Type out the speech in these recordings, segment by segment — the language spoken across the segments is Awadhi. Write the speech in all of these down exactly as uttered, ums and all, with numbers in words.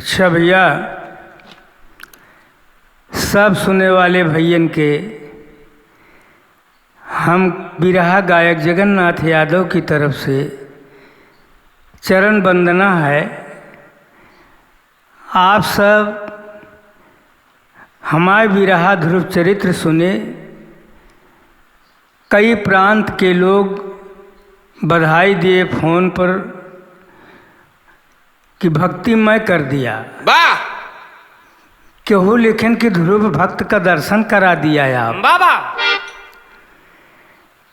अच्छा भैया, सब सुने वाले भैयन के हम बिरहा गायक जगन्नाथ यादव की तरफ से चरण वंदना है। आप सब हमार बिरहा ध्रुव चरित्र सुने, कई प्रांत के लोग बधाई दिए फोन पर कि भक्तिमय कर दिया। वाह! केहू लिखिन कि ध्रुव भक्त का दर्शन करा दिया आप। वाह, वाह!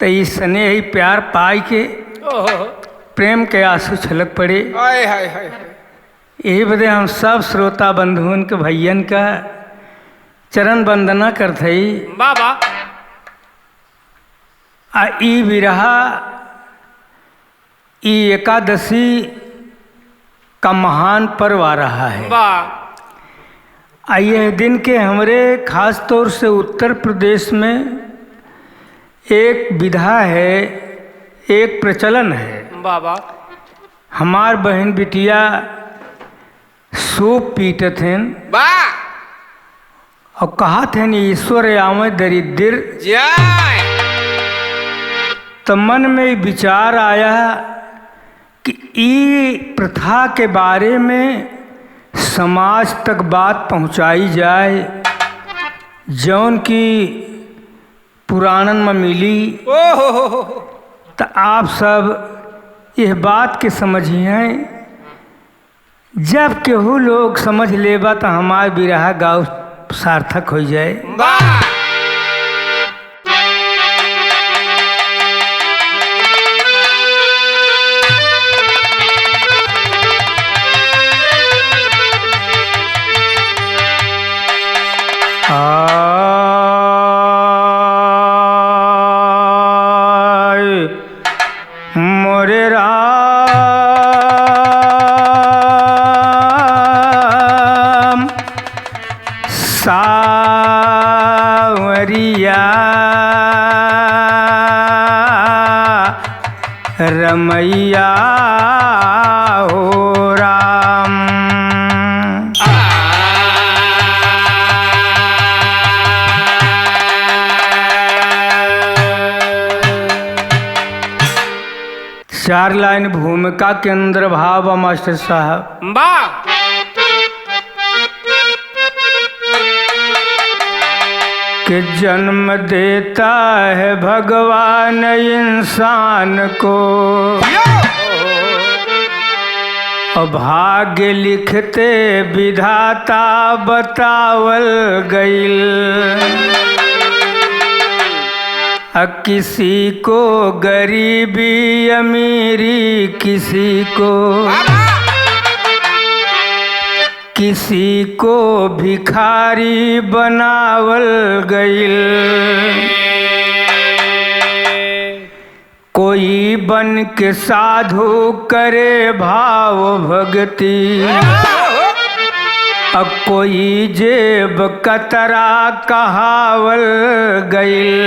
त ई स्नेह, ई प्यार पाई के ओहो। प्रेम के आंसू छलक पड़े। हाय, हाय, हाय, हाय। यही बदे हम सब श्रोता बंधुअन के, भैयन का चरण वंदना करत हई। वाह, वाह। आ ई बिरहा, ई एकादशी का महान पर्व आ रहा है। वाह। आ यह दिन के हमरे खास तौर से उत्तर प्रदेश में एक विधा है, एक प्रचलन है। वाह, वाह। हमार बहन बिटिया सूप पीटत हन। वाह! और कहत हन, "ईश्वर आवे दरिद्र।" जय। त मन में विचार आया कि ई प्रथा के बारे में समाज तक बात पहुँचाई जाए, जौन की पुराणन में मिली। ओहो हो हो हो। त आप सब यह बात के समझिहें, जब केहू लोग समझ लेबा त हमार बिरहा गाँव सार्थक हो जाए। वाह! आय मोरे राम साँवरिया रमैया हो राम। चार लाइन भूमिका के अंदर भाव बा मास्टर साहब। वाह! कि जन्म देता है भगवान इंसान को, और भाग्य लिखते विधाता बतावल गइल। आ किसी को गरीबी अमीरी, किसी को, किसी को भिखारी बनावल गइल। कोई बन के साधु करे भाव भक्ति, अब कोई जेब कतरा कहावल गइल।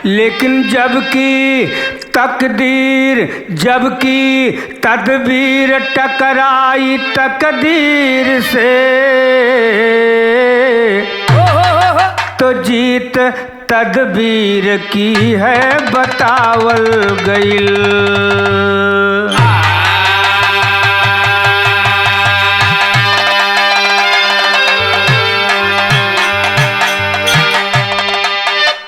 लेकिन जबकि तकदीर, जबकि तदबीर टकराई तकदीर से, तो जीत तदबीर की है बतावल गइल।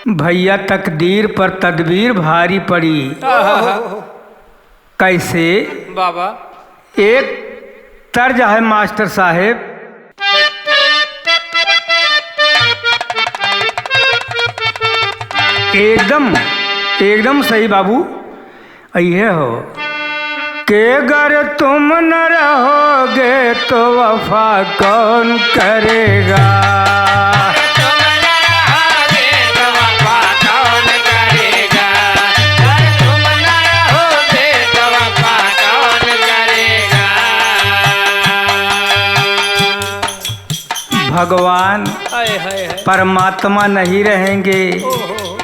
भैया, तकदीर पर तदबीर भारी पड़ी। आहा। कैसे? बाबा। एक तर्ज है मास्टर साहेब। एकदम, एकदम सही बाबू। इहे हो कि अगर तुम न रहोगे तो वफा कौन करेगा? भगवान हाय, हाय, हाय। परमात्मा नहीं रहेंगे। ओहो।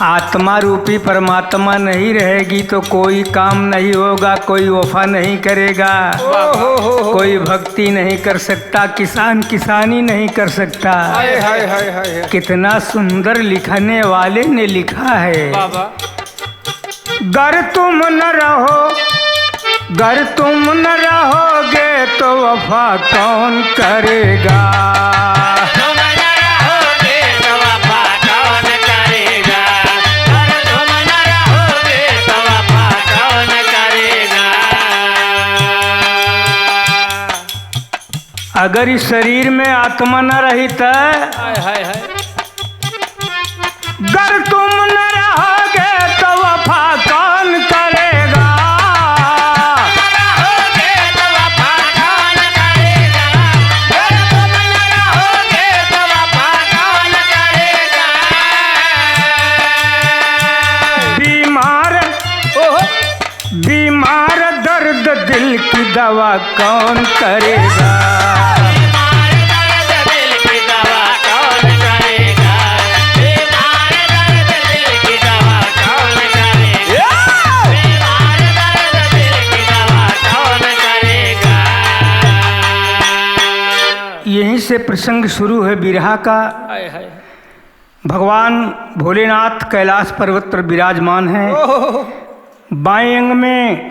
आत्मा रूपी परमात्मा नहीं रहेगी तो कोई काम नहीं होगा, कोई वफा नहीं करेगा, ओहो हो हो। कोई भक्ति नहीं कर सकता, किसान किसानी नहीं कर सकता। हाय, हाय, हाय, हाय, हाय। कितना सुंदर लिखने वाले ने लिखा है। वाह, वाह। गर तुम न रहो, गर तुम न रहोगे तो वफा कौन करेगा? तुम न रहोगे तो वफा कौन करेगा? गर तुम न रहोगे तो वफा कौन करेगा? अगर इस शरीर में आत्मा न रही त हाय, हाय, हाय। गर तुम न रहोगे तो वफा कौन करेगा? रहोगे तो वफा कौन करेगा? गर तुम न रहोगे तो वफा कौन करेगा? बीमार, ओहो। बीमार दर्द दिल की दवा कौन करेगा? बीमार दर्द दिल की दवा कौन करेगा? बीमार दर्द दिल की दवा कौन करेगा? बीमार दर्द दिल की दवा कौन करेगा? यहीं से प्रसंग शुरू है बिरहा का। हाय, हाय। भगवान भोलेनाथ कैलाश पर्वत पर विराजमान हैं। ओहो। बाएं अंग में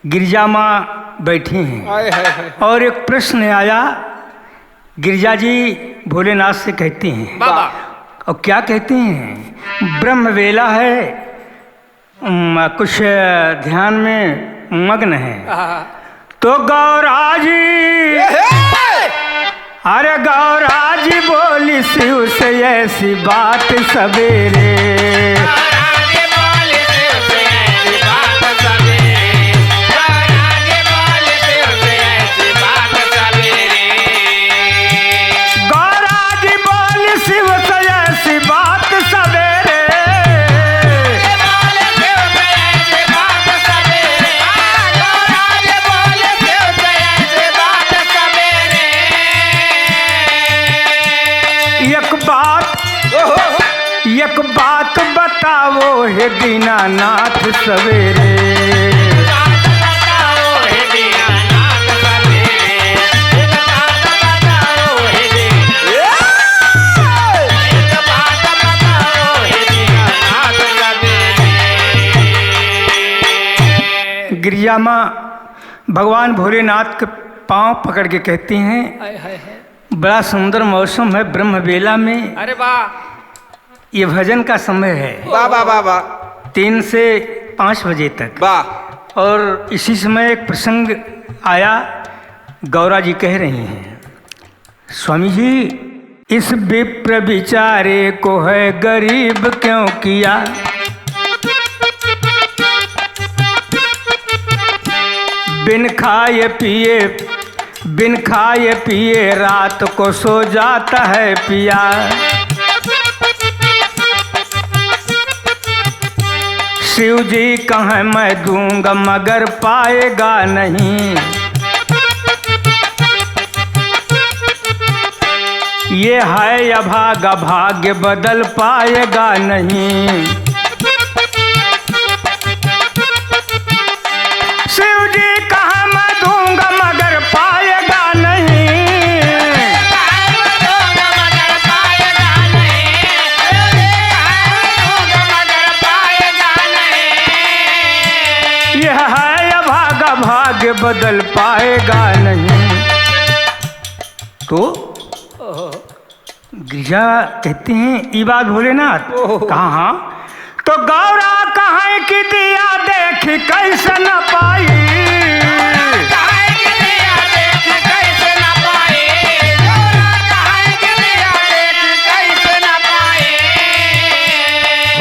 गिरिजा माँ बैठी हैं। हाय, हाय, हाय। और एक प्रश्न आया, गिरिजा जी भोलेनाथ से कहती हैं। बाबा। और क्या कहती हैं? ब्रह्म वेला है, उम, कुछ ध्यान में मग्न है। आहा। तो गौरा जी, ए हे! अरे गौरा जी बोली शिव से ऐसी बात सवेरे। गौरा जी बोली शिव से ऐसी बात सवेरे। गौरा जी बोली शिव से ऐसी बात सवेरे। गौरा जी बोली शिव से ऐसी बात सवेरे। एक बात, ओहो। एक बात बताओ हे दीनानाथ सवेरे। गिरिजा माँ भगवान भोलेनाथ के पाँव पकड़ के कहती हैं, हाय, हाय, हाय। बड़ा सुंदर मौसम है ब्रह्म बेला में। अरे वाह। ये भजन का समय है। वाह, वाह, वाह, वाह। तीन से पाँच बजे तक। वाह। और इसी समय एक प्रसंग आया, गौरा जी कह रही हैं, स्वामी जी, इस विप्र बिचारे को है गरीब क्यों किया? बिन खाए पिए, बिन खाए पिए रात को सो जाता है पिया। शिव जी कहें मैं दूंगा मगर पाएगा नहीं। ये है अभागा, भाग्य बदल पाएगा नहीं। शिव जी कहा मैं दूंगा मगर पाएगा नहीं। यह है अभागा, भाग्य बदल पाएगा नहीं। तो ओहो। गिरिजा कहती हैं, "ई बात भोलेनाथ?" ओहो। कहा, "हाँ।" तो गौरा कहें कि दिया देख कैसे न पाई।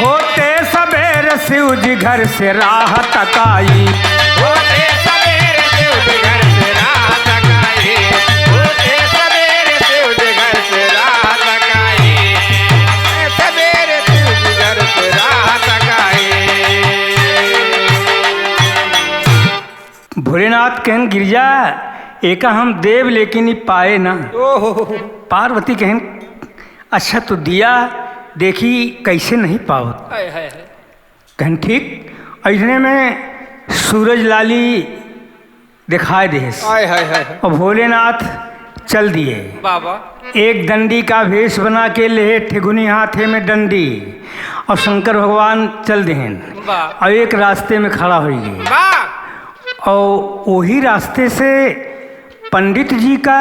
होते सबेर शिव जी घर से राह तकाई। होते सबेर शिव जी घर से राह तकाई। होते सबेर शिव जी घर से राह तकाई। होते सबेर शिव जी घर से राह तकाई। भोलेनाथ कहन, "गिरिजा, एका हम देब लेकिन ई पाए ना।" ओहो। पार्वती कहन, "अच्छा तो दिया, देखी कैसे नहीं पावत। हाय, हाय, हाय। कहन ठीक, ऐसने में सूरज लाली दिखाई देस। हाय, हाय, हाय, हाय। और भोलेनाथ चल दिए। बाबा। एक दंडी का भेष बना के लेहे ठेगुनी हाथे में डंडी, और शंकर भगवान चल देहेन। वाह। और एक रास्ते में खड़ा होइ गए। वाह। और वही रास्ते से पंडित जी का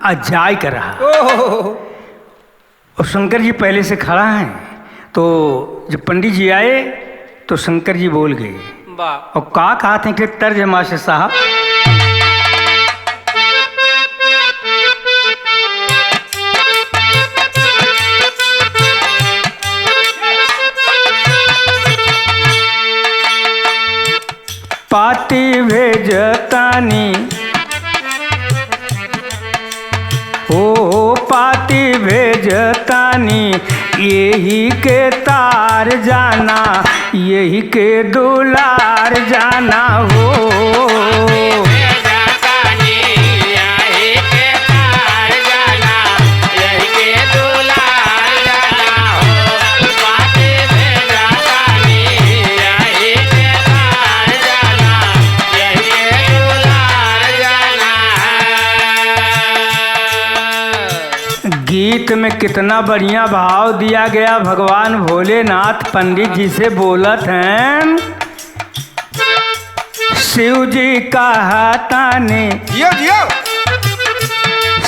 आ जाय का रहा। ओहो। और शंकर जी पहले से खड़ा हैं, तो जब पंडित जी आए, तो शंकर जी बोल गए। वाह। और का कहत हैं कि तर्ज मास्टर साहब? पाती भेजतानी, ओ पाती भेजतानी, यही के तार जाना, यही के दुलार जाना हो। गीत में कितना बढ़िया भाव दिया गया। भगवान भोलेनाथ पंडित जी से बोलत हैं, शिव जी कहताने, जियो, जियो।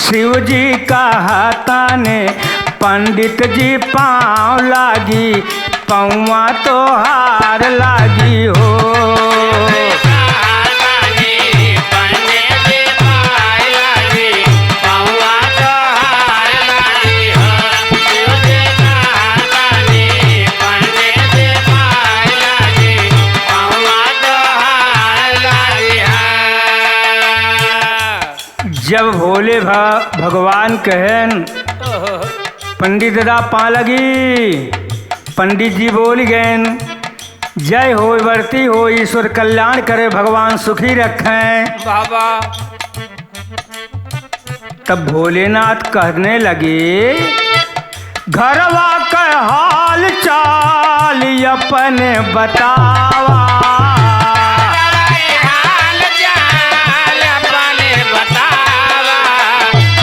शिव जी कहताने, पंडित जी पाँव लागी, पौआ तोहार लागी हो। जब भोले भा-, भगवान कहन, पंडित दादा पाँव लगी, पंडित जी बोल गएन, जय हो, बरती हो, ईश्वर कल्याण करे, भगवान सुखी रखें। बाबा। तब भोलेनाथ कहने लगे, घरवा के हाल चाल अपन बतावा। हाल चाल अपन बतावा,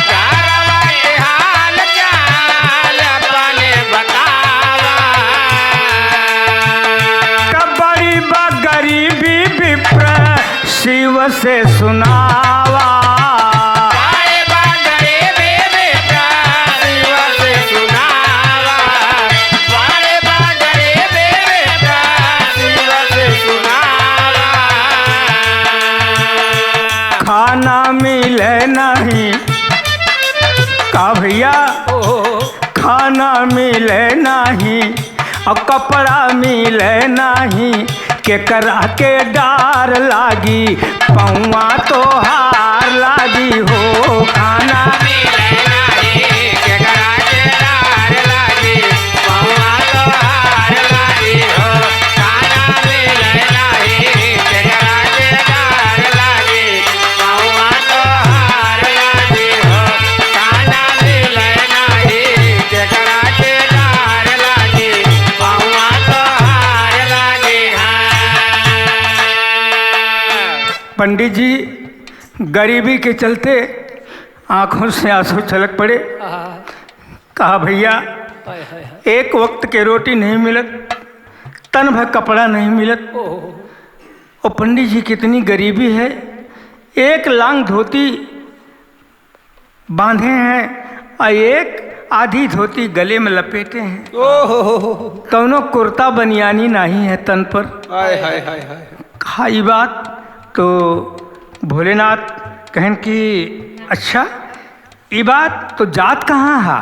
घरवा के हाल चाल अपन बतावा। त बड़ी बा गरीबी विप्र शिव से सुनावा। बड़ी बा गरीबी विप्र शिव से सुनावा। बड़ी बा गरीबी विप्र शिव से सुनावा। खाना मिले नहीं, का भैया? ओहो। खाना मिले नाही, और कपड़ा मिले नाही, केकरा के डार लागी, पौआ तोहार लागी हो। खाना मिले नाही, केकरा के डार लागी, पौआ तोहार लागी हो। खाना मिले नाही, केकरा के डार लागी, पौआ तोहार लागी हो। खाना मिले नाही, केकरा के डार लागी, पौआ तोहार लागी। हाँ। पंडित जी गरीबी के चलते आँखों से आँसू छलक पड़े। आहा। कहा, भैया, हाय, हाय, हाय। एक वक्त के रोटी नहीं मिलत, तन भर कपड़ा नहीं मिलत। ओहो। और पंडित जी, कितनी गरीबी है, एक लांग धोती बांधे हैं और एक आधी धोती गले में लपेटे हैं। ओहो। कौनो कुर्ता बनियानी नहीं है तन पर। हाय, हाय, हाय, हाय। कहा ई बात तो भोलेनाथ कहन कि अच्छा, ई बात तो जात कहाँ हा?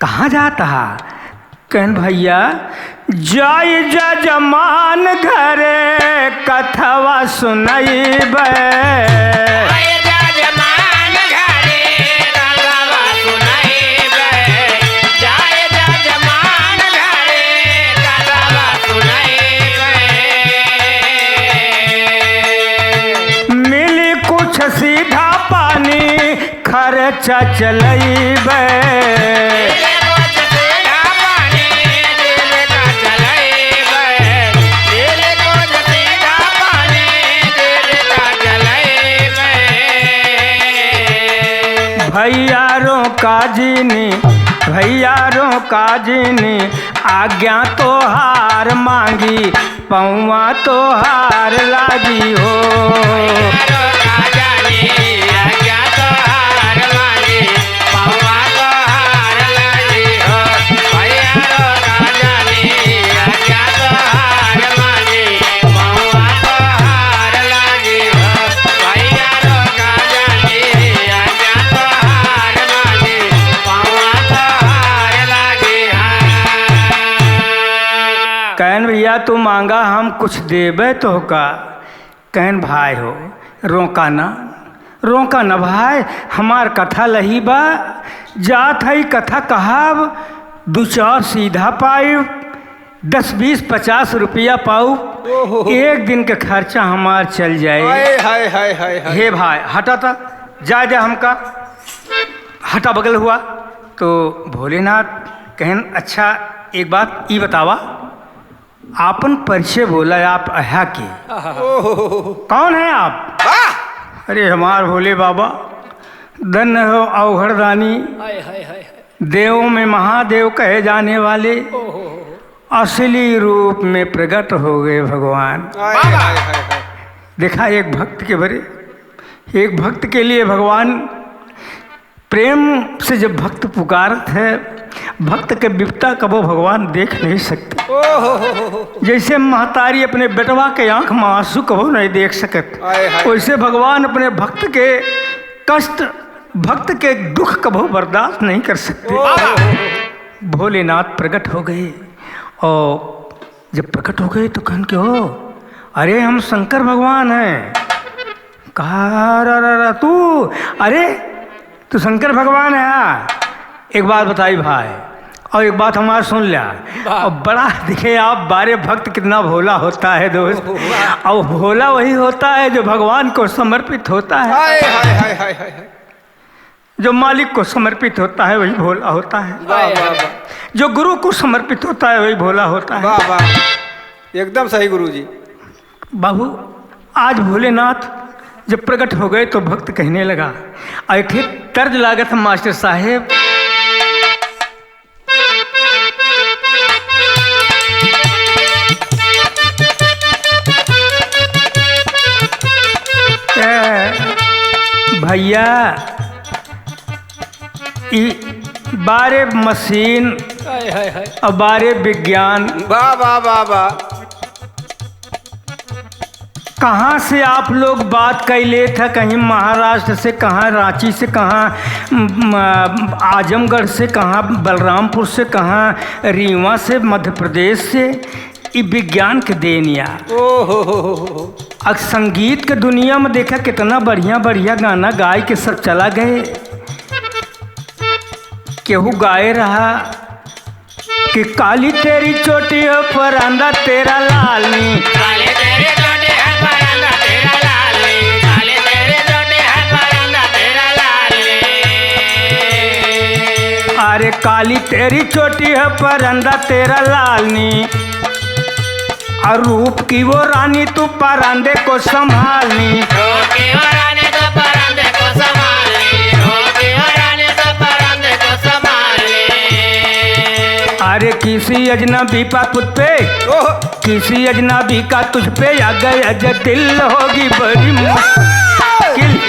कहाँ जात हा? कहन भैया, जाई जजमान घरे कथवा सुनइबे। जाई जजमान घरे कथवा सुनइबे। जाई जजमान घरे कथवा सुनइबे। मिली कुछ सीधा पानी खर्चा चलइबे। काजिनी, भैया रो काजिनी, आज्ञा तोहार मांगी, पौवा तोहार लागी हो। कहन भैया, तू मांगा, हम कुछ देबे तोहका। कहन भाई हो, रोका ना, रोका ना भाई, हमार कथा लही बा, जात हई कथा कहब, दू चार सीधा पाइब, दस बीस पचास रुपया पाउब, ओहो। एक दिन के खर्चा हमार चल जाए। हाय, हाय, हाय, हाय, हाय। हे भाई, हटा त, जाए दे हमका, हटा बगल हुआ। तो भोलेनाथ कहन, अच्छा, एक बात ई बतावा, आपन परिचय बोला, आप अहा के? ओहो। कौन है आप? वाह! अरे हमार भोले बाबा, धन्य हो अवघड़ दानी। हाय, हाय, हाय, हाय। देवों में महादेव कहे जाने वाले, ओहो। असली रूप में प्रकट हो गए भगवान। हाय, बाबा। हाय, हाय, हाय। देखा, एक भक्त के बरे, एक भक्त के लिए भगवान प्रेम से जब भक्त पुकारत है, भक्त के विपता कबो भगवान देख नहीं सकते। ओहो हो हो हो। जैसे महतारी अपने बेटवा के आंख में आंसू कबो नहीं देख सकत, हाय, हाय। वैसे भगवान अपने भक्त के कष्ट, भक्त के दुख कबो बर्दाश्त नहीं कर सकते। ओहो। भोलेनाथ प्रकट हो गए और जब प्रकट हो गए तो कहन के, "हो, अरे हम शंकर भगवान हैं।" कहा, "रा, रा, रा, तू, अरे तू शंकर भगवान है?" एक बात बताई भाई, और एक बात हमार सुन ल्या। वाह। और बड़ा देखे आप, बारे भक्त कितना भोला होता है दोस्त। वाह। और भोला वही होता है जो भगवान को समर्पित होता है। हाय, हाय, हाय, हाय, हाय, हाय। जो मालिक को समर्पित होता है, वही भोला होता है। वाह, वाह, वाह। जो गुरु को समर्पित होता है, वही भोला होता है। वाह, वाह। एकदम सही गुरु जी। बाबू, आज भोलेनाथ जब प्रकट हो गए तो भक्त कहने लगा, और एक ठे तर्ज लागत है मास्टर साहेब। ए, भैया, ई बारे मशीन हाय, हाय, हाय। और बारे विज्ञान। वाह, वाह, वाह, वाह। कहाँ से आप लोग बात कइ लेत ह, कहीं महाराष्ट्र से, कहाँ रांची से, कहाँ, म, आजमगढ़ से, कहाँ बलरामपुर से, कहाँ रीवा से, मध्य प्रदेश से, ई विज्ञान के देन या। ओहो हो हो हो। अब संगीत के दुनिया में देखा, कितना बढ़िया बढ़िया गाना गाय के सब चला गए। केहू गाए रहा कि काली तेरी चोटी हो परांदा तेरा लाल नी। काली तेरी चोटी है परांदा तेरा लाल नी। काली तेरी चोटी है परांदा तेरा लाल नी। अरे काली तेरी चोटी है परांदा तेरा लाल नी। और रूप की वो रानी तू परांदे को संभालनी। रूप की वो रानी तू परांदे को संभालनी। रूप की वो रानी तू परांदे को संभालनी। अरे किसी अजनबी का तुझ पे, ओह। किसी अजनबी का तुझ पे आ गया जो दिल होगी बड़ी मुश्किल।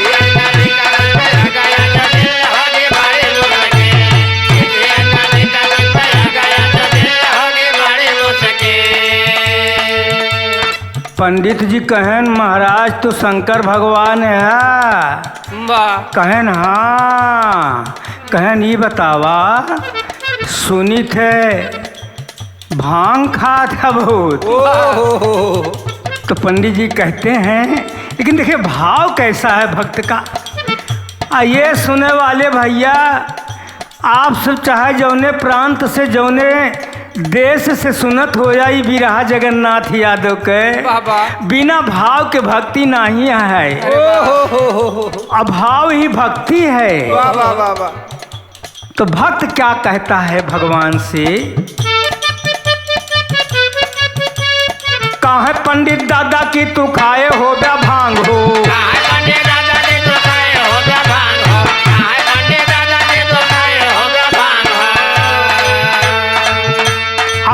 पंडित जी कहन, "महाराज, तू शंकर भगवान है?" वाह। कहन, "हाँ।" कहन, "ई बतावा, सुनी थे भांग खात है बहुत।" ओहो। तो पंडित जी कहते हैं, लेकिन देखिए भाव कैसा है भक्त का। आ ये सुने वाले भैया, आप सब चाहे जौने प्रांत से, जौने देश से सुनत हो जाई बिरहा जगन्नाथ यादव के, वाह, वाह। बिना भाव के भक्ति नहीं है। ओहो हो हो हो। अभाव ही भक्ति है। वाह, वाह, वाह, वाह। तो भक्त क्या कहता है भगवान से? काहे पंडित दादा की तू खाए हो बे भांग हो? काहे पंडित दादा की तू खाए हो बे भांग हो? काहे पंडित दादा की तू खाए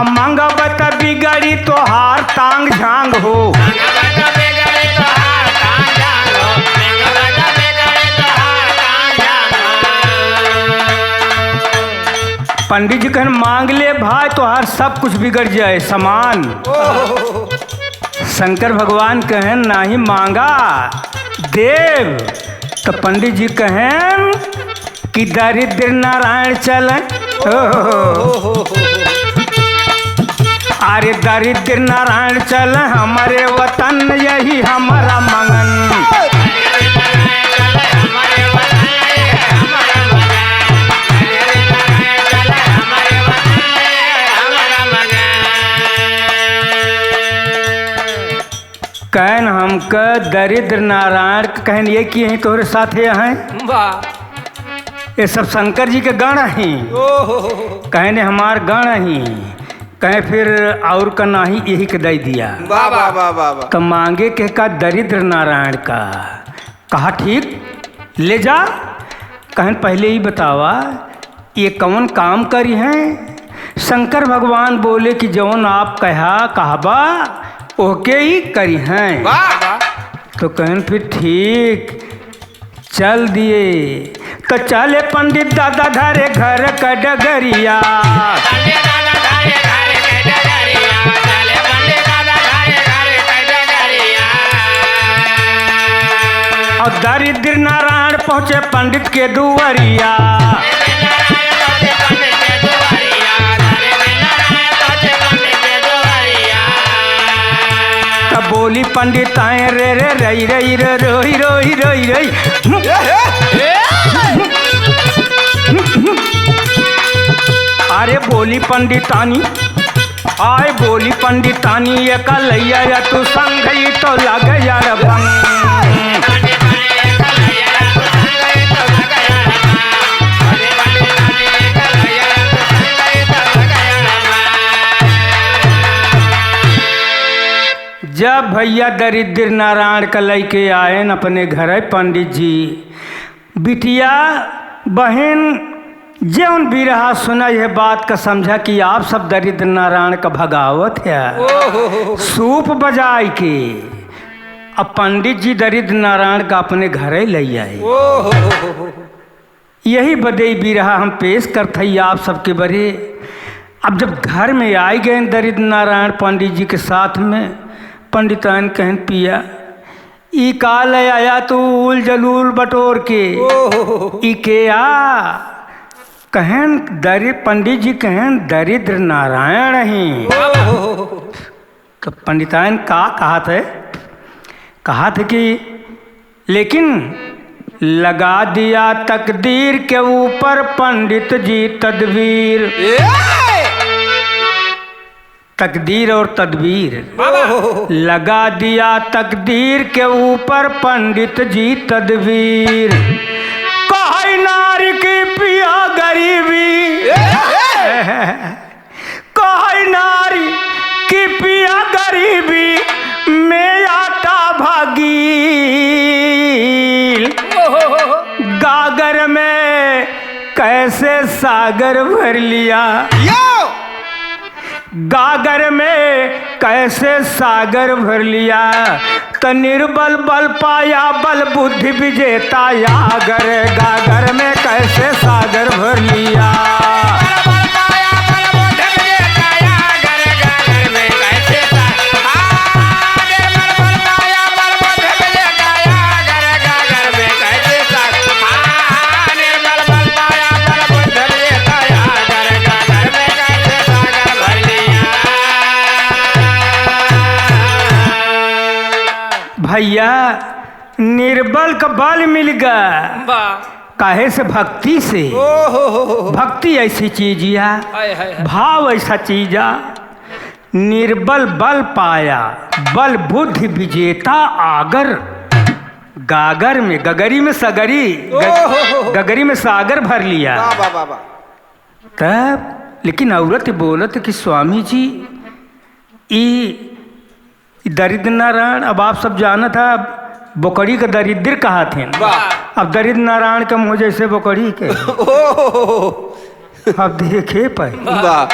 मंगबत बिगड़ी तोहार टांग झांग हो। पंडित जी कहन, "मांग ले भाई, तोहार सब कुछ बिगड़ जाए, सामान।" शंकर भगवान कहन, "नाही मांगा, देव।" तो पंडित जी कहन कि दरिद्र नारायण चल, ओ, अरे दरिद्र नारायण चल हमरे वतन, यही हमारा मंगन। कहन हमका दरिद्र नारायण क-, कहन ये कि यहीं तोहरे साथे हैं। वाह। ये सब शंकर जी के गण हैं। ओहो। कहन हमार गण हैं। कहे फिर और का नाही, यही के दे दिया। वाह, वाह, वाह, वाह, वाह। तो मांगे के का दरिद्र नारायण का। कहा ठीक, ले जा। कहन पहले ही बतावा, ये कौन काम करी हैं? शंकर भगवान बोले कि जौन आप कहा, कहबा, ओके ही करी हैं। वाह, वाह। तो कहन फिर ठीक, चल दिए। तो चले पंडित दादा धरे घर का डगरिया। और दरिद्र नारायण पहुँचे पंडित के दुआरिया। तब बोली पंडित आए रे रे रई रई रे रोई रोई रोई रोई। अरे बोली पंडितानी, आए बोली पंडितानी, एक लैया या तू संग ही तो लग यार बंग। जब भैया दरिद्र नारायण का लइके आएन अपने घरे पंडित जी, बिटिया, बहिन, जौन बिरहा सुना, यह बात का समझा कि आप सब दरिद्र नारायण का भगावत है। ओहो। सूप बजाए के अब पंडित जी दरिद्र नारायण का अपने घरे लइ आए। ओहो। यही बदे ई बिरहा हम पेश करत हई आप सबके बरे। अब जब घर में आइ गए दरिद्र नारायण पंडित जी के साथ में, पंडिताइन कहन, "पिया, ई का ले आया तू ऊल जलूल बटोर के?" ओहो। "ई के आ?" कहन, दरि-, पंडित जी कहन, "दरिद्र नारायण ही।" ओहो। तो पंडिताइन का कहत है? कहत है कि लेकिन लगा दिया तकदीर के ऊपर पंडित जी तदबीर। ए! तकदीर और तदबीर। बाबा। लगा दिया तकदीर के ऊपर पंडित जी तदबीर। कहै नारी की पिया गरीबी। ए! कहै नारी कि पिया गरीबी में आटा भागील। गागर में कैसे सागर भर लिया। यो! गागर में कैसे सागर भर लिया। त निर्बल बल पाया, बल बुद्धि विजेता आगर, गागर में कैसे सागर भर लिया। भैया, निर्बल का बल मिल गा। वाह। काहे से? भक्ति से। ओ हो हो हो। भक्ति ऐसी चीजिया, हाय, हाय, हाय। भाव ऐसा चीजा, निर्बल बल पाया, बल बुद्धि विजेता आगर। गागर में, गगरी में सगरी, ओ हो हो हो। गगरी में सागर भर लिया। वाह, वाह, वाह, वाह। तब लेकिन औरत बोलत कि स्वामी जी, ई ई दरिद्र नारायण, अब आप सब जानत ह, अब बोकड़ी के दरिद्र कहत हैं। वाह। अब दरिद्र नारायण के मुँह जैसे बोकड़ी के। ओहो। अब देखे पाए। वाह।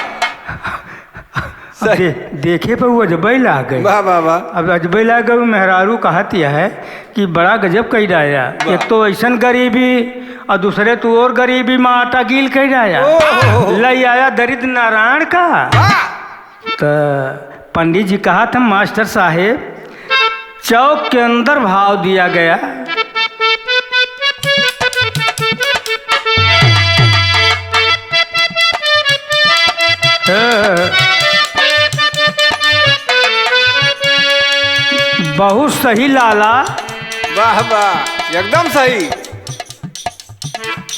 अब सही। दे-, देखे पे वो अजबई लाग गए। वाह, वाह, वाह। अब अजबई लाग गए, वो मेहरारू कहत यह है कि बड़ा गजब कई डाया। वाह। एक तो ऐसन गरीबी और दूसरे तू और गरीबी में आटा गील कई डाया। ओहो। लई आया दरिद्र नारायण का। वाह। त पंडित जी कहत हैं, मास्टर साहेब, चौक के अंदर भाव दिया गया। बहुत सही लाला। वाह, वाह, एकदम सही।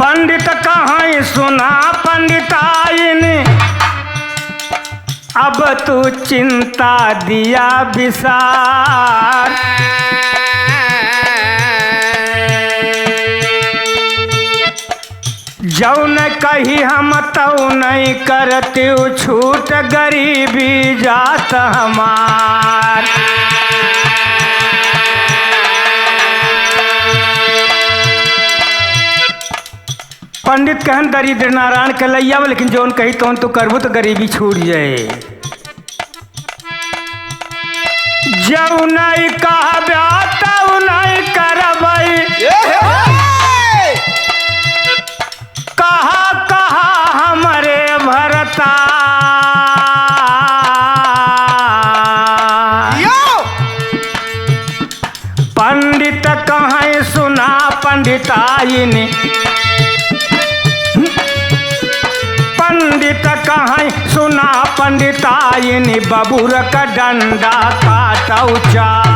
पंडित कहाई सुना पंडिताइन, अब तू चिंता दिया विसार। जौन कही हम तौन करत्यू, छूट गरीबी जात हमार। पंडित कहन दरिद्र नारायण के लइया, लेकिन जौन कही तौन तू करबू तो गरीबी छूट जाए। जौन कहब्या तौन करबई। ए हे हे। कहा, कहा हमरे भरता। यो। पंडित कहैं सुना पंडिताइन, पंडित कहैं सुना पंडिताइन, बबुरक डंडा काटौ चार।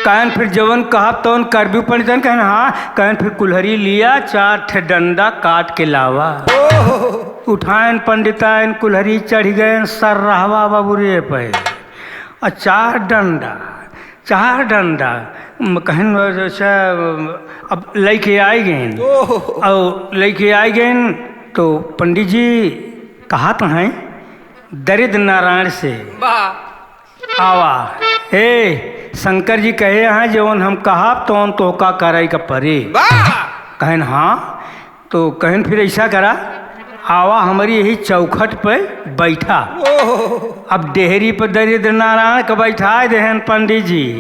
कहन फिर जवन कहब तवन करबी पंडितन, कहन हाँ, कहन फिर कुल्हरी लिया, चार ठे डंडा काट के लावा। ओहो। उठायन पंडिताइन कुल्हरी चढ़ि गयन सर रहवा बबुरे पे। आ चार डंडा, चार डंडा, म-, कहन जैसे अब लइके आइ गइन। ओहो। और लइके आइ गइन तो पंडित जी कहत हैं दरिद्र नारायण से। वाह। आवा। ए, शंकर जी कहे हैं, जौन हम कहब, तौन तोहका करइ का परी। वाह! कहन, हाँ, तो कहन, फिर ऐसा करा, आवा, हमरी यही चौखट पे बैठा। ओहो। अब डेहरी पे दरिद्र नारायण के बैठाए देहन पंडित जी।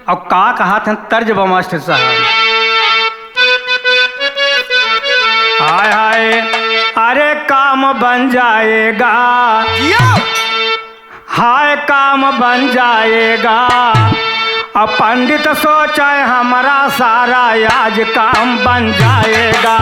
अब का कहत हैं, तर्ज बा मास्टर साहब। हाय, हाय, अरे काम बन जाएगा। जियो। हाय काम बन जाएगा। अब पंडित सोचे हमरा सारा आज काम बन जाएगा।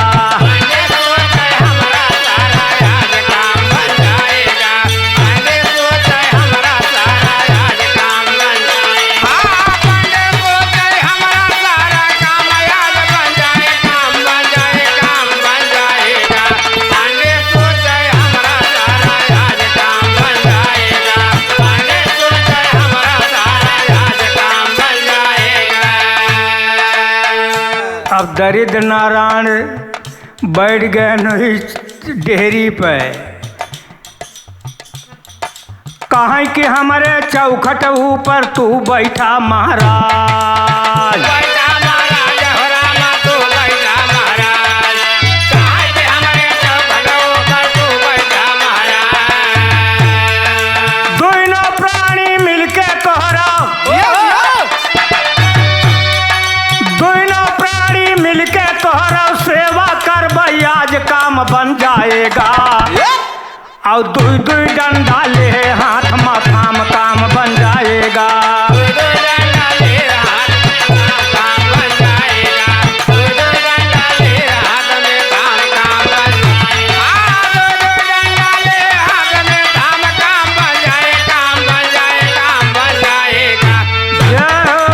अब दरिद्र नारायण बैठ गए डेहरी पे। कहें कि हमरे चौखट ऊपर तू बैठा महाराज। बैठा महाराज, हो रामा, तू बैठा महाराज। कहें कि हमरे चौखट ऊपर तू बैठा महाराज। दोनों प्राणी मिलके तोहरा, दोनों प्राणी मिलके तोहरा सेवा करबै, आज काम बन जाएगा। और दुई दुई डंडा ले हाथ माथा में काम बन जाएगा। जय हो।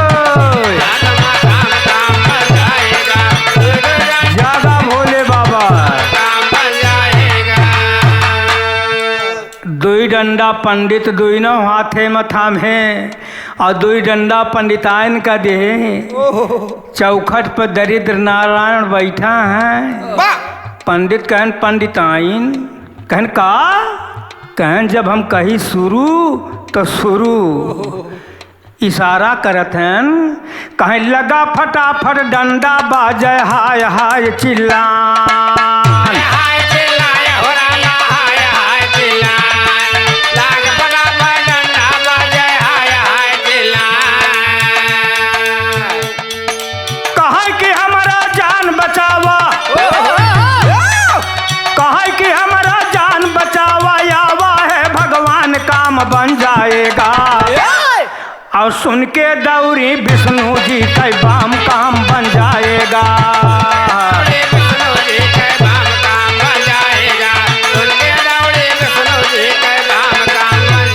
ज्यादा भोले बाबा। दुई डंडा पंडित दुइनों हाथे में थाम्हे, और दुई डंडा पंडिताइन का देहे। ओहो। चौखट पर दरिद्र नारायण बैठा है। वाह। पंडित कहन, "पंडिताइन।" कहन, "का?" कहन, "जब हम कही शुरू, तो शुरू।" ओहो। इशारा करत हन, कहे, "लगा फटाफट डंडा बाजे, हाय हाय चिल्लान।" हाय हाय चिल्लाए हो रामा, हाय हाय चिल्लाए। लाग बड़ा बजन आवाजे, हाय हाय चिल्लाए। कहे कि हमरा जान बचावा, कहे कि हमरा जान बचावा, आवा है भगवान, काम बन जाएगा। और सुन के दौड़ी विष्णु जी के बाम, काम बन जाएगा। दौड़ी विष्णु जी के बाम, काम बन जाएगा। सुन के दौड़ी विष्णु जी के बाम, काम बन,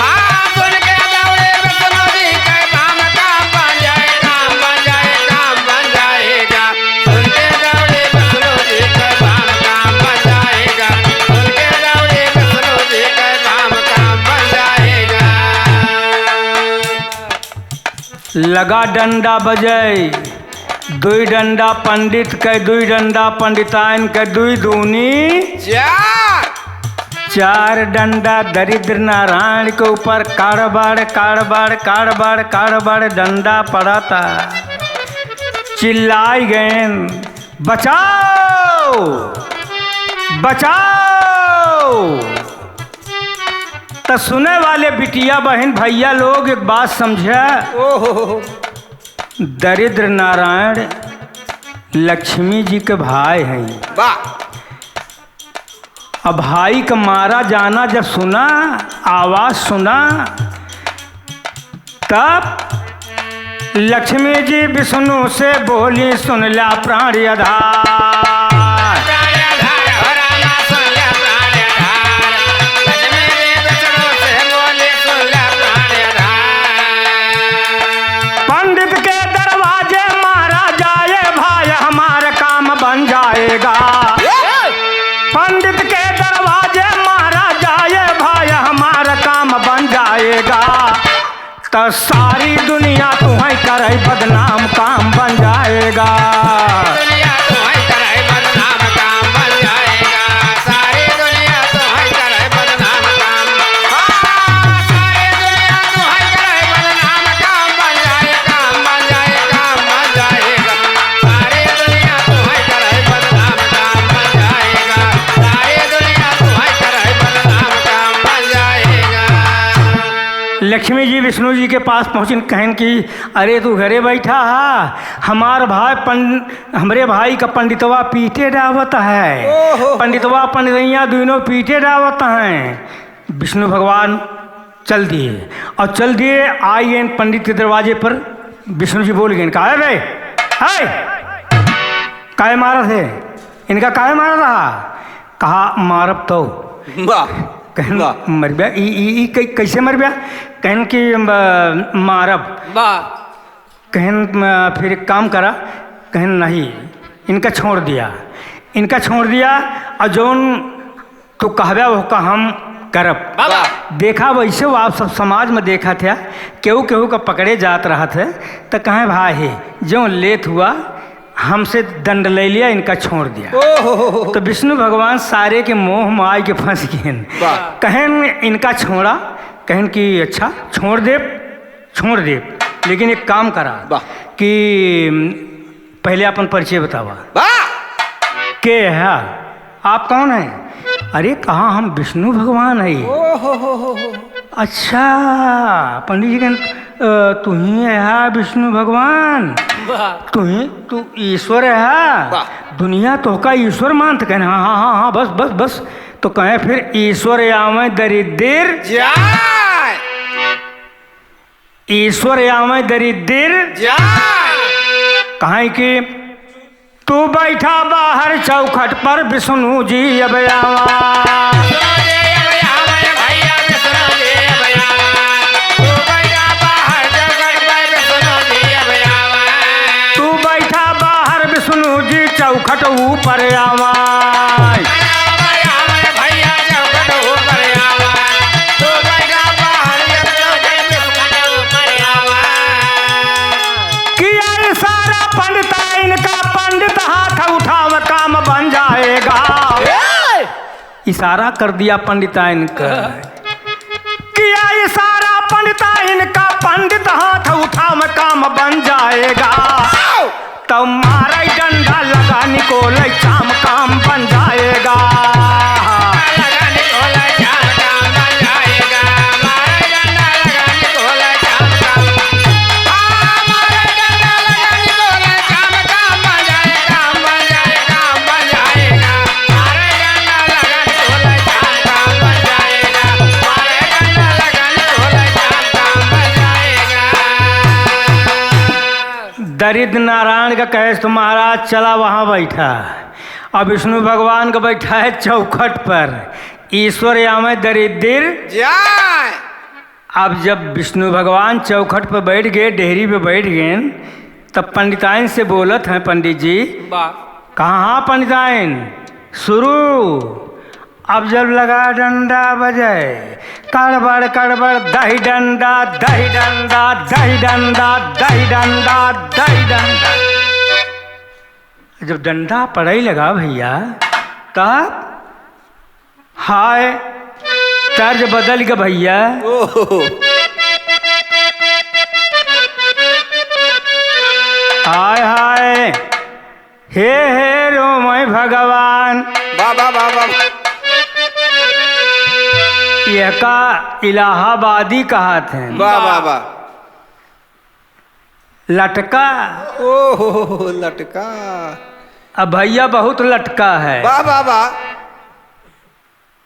हाँ, सुन के दौड़ी विष्णु जी के बाम, काम बन जाए, काम बन जाए, काम बन जाएगा। सुन के दौड़ी विष्णु जी के बाम, काम बन जाएगा। सुन के दौड़ी विष्णु जी के बाम, काम बन जाएगा। लगा डंडा बजै, दुई डंडा पंडित के, दुई डंडा पंडिताइन के, दुई दूनी चार। चार डंडा दरिद्र नारायण के ऊपर काड़बाड़, काड़बाड़, काड़बाड़, काड़बाड़ डंडा पड़ता। चिल्लाई गएन, "बचाओ, बचाओ।" त सुने वाले बिटिया, बहिन, भइया लोग, एक बात समझा। ओहो। दरिद्र नारायण लक्ष्मी जी के भाई हैं। वाह। अब भाई का मारा जाना जब सुना, आवाज सुना, तब लक्ष्मी जी विष्णु से बोली, "सुन ल्या प्राण आधार।" प्राण आधार हो रामा, सुन ल्या प्राण आधार। लक्ष्मी जी विष्णु से बोली, "सुन ल्या प्राण आधार।" पंडित के दरवाजे मारा जाए भाई, हमारा काम बन जाएगा। पंडित के दरवाजे मारा जाए भाई, हमारा काम बन जाएगा। त सारी दुनिया तुहैं करे बदनाम, काम बन जाएगा। दुनिया तुहैं करे बदनाम, काम बन जाएगा। सारी दुनिया तुहैं करे बदनाम, काम बन, हाँ, सारी दुनिया तुहैं करे बदनाम, काम बन जाए, काम बन जाए, काम बन जाएगा। सारी दुनिया तुहैं करे बदनाम, काम बन जाएगा। सारी दुनिया तुहैं करे बदनाम, काम बन जाएगा। लक्ष्मी जी विष्णु जी के पास पहुँचिन, कहन कि, "अरे, तू घरे बैठा हा, हमार भाई पं-, हमरे भाई का पंडितवा पीटे डावत है। ओहो। पंडितवा पंडितैया दुइनो पीटे डावत हैं।" विष्णु भगवान चल दिए और चल दिए, आई गए पंडित के दरवाजे पर। विष्णु जी बोल गए, "का है बे? है? काहे मारत है? इनका काहे मारत रहा?" कहा, "मारब तो।" वाह। कहन, वाह। "मरब्या, ई, ई, ई कै-, कैसे मरब्या?" कहन कि, "म-, मारब।" वाह। कहन, "म-, फिर एक काम करा।" कहन, "नहीं, इनका छोड़ दिया, इनका छोड़ दिया और जौन तू कहब्या ओहका हम करब।" वाह। देखा, वैसे वो आप सब समाज में देखा था, केहू केहू का पकड़े जात रहत है, त कहें, "भाई, जो लेत हुआ, हमसे दंड ले लिया, इनका छोड़ दिया।" ओहो। तो विष्णु भगवान सारे के मोह माय के फंस गए। वाह। कहन, "इनका छोड़ा।" कहन कि, "अच्छा, छोड़ देब, छोड़ देब, लेकिन एक काम करा।" वाह। कि पहले अपन परिचय बतावा। वाह। के है? आप कौन है? अरे, कहा हम विष्णु भगवान है। ओहो हो हो हो। अच्छा, पंडित जी कहन, "अ, तू ही है विष्णु भगवान? वाह। तू ही, तू ईश्वर है?" वाह। दुनिया तोहका ईश्वर मानत। कहन, "हाँ, हाँ, हाँ, हाँ, बस, बस, बस।" तो कहें, "फिर ईश्वर आवे दरिद्र जाए।" ईश्वर आवे दरिद्र जाए। काहे कि तू बैठा बाहर चौखट पर विष्णु जी अब आवा। विष्णु जी अब आवे भैया, विष्णु जी अब आवे। तू बैठा बाहर चौखट पर विष्णु जी अब आवे। तू बैठा बाहर विष्णु जी चौखट ऊपर आवा। भैया चौखट ऊपर आवा। तू बैठा बाहर चौखट ऊपर आवा। इशारा कर दिया पंडिताइन का। किया इशारा पंडिताइन का, पंडित हाथ उठाव काम बन जाएगा। तो मारे डंडा लगा निकोले चाम काम बन जाएगा। दरिद्र नारायण का कहेस, "तो महाराज चला वहाँ बैठा।" अब विष्णु भगवान का बैठा है चौखट पर, ईश्वर आवे दरिद्र। जाय। अब जब विष्णु भगवान चौखट पर बैठ गए, डेहरी पे बैठ गए, तब पंडिताइन से बोलत हैं पंडित जी, वाह। कहा, "हाँ पंडिताइन, शुरू।" अब जब लगा डंडा बजे, कड़बड़ कड़बड़, दही डंडा, दही डंडा, दही डंडा, दही डंडा, दही डंडा। जब डंडा पड़े लगा भैया, तब हाय, तर्ज बदल के भैया। ओहो। हाय हाय, हे हे रोमय भगवान। वाह, वाह, वाह, वाह। यहका इलाहाबादी कहत हैं। वाह, वाह, वाह। लटका। ओहो, लटका। अब भैया बहुत लटका है। वाह, वाह, वाह।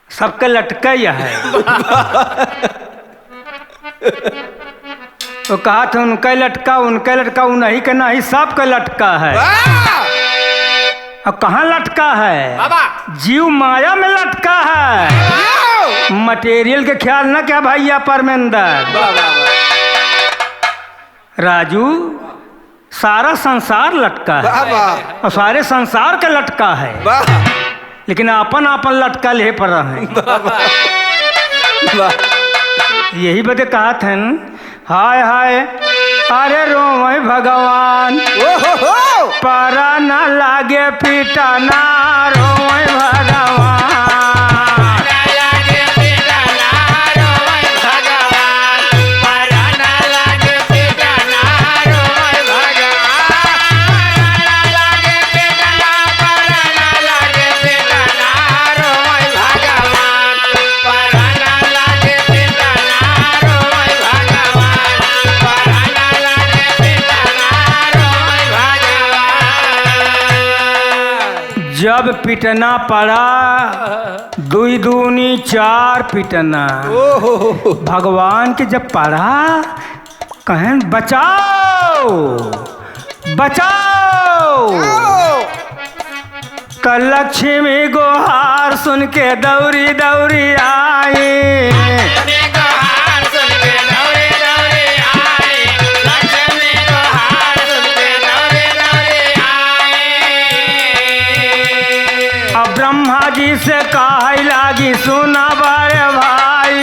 सबके लटका यह है। तो कहा था उनके लटका, उनके लटका, उन्हीं के नहीं, सबके लटका है। वाह! अब कहाँ लटका है? बाबा। जीव माया में लटका है। वाह! मटेरियल के ख्याल न क्या भैया परमेंदर? वाह, वाह, वाह। राजू, सारा संसार लटका है। वाह, वाह। और सारे संसार के लटका है। वाह। लेकिन आपन आपन लटका ले पर रहे। वाह, वाह। वाह। यही बदे कहत हन, हाय हाय, अरे रोवे भगवान। ओहो हो। परा ना लागे पीटा ना रोवे भगवान। जब पिटना पड़ा, दुई दूनी चार पिटना। ओहो। भगवान के जब पड़ा, कहन, "बचाओ, बचाओ।" त लक्ष्मी गोहार सुन के दौरी दौरी आई। अब ब्रह्मा जी से कहै लागी, सुना बड़े भाई।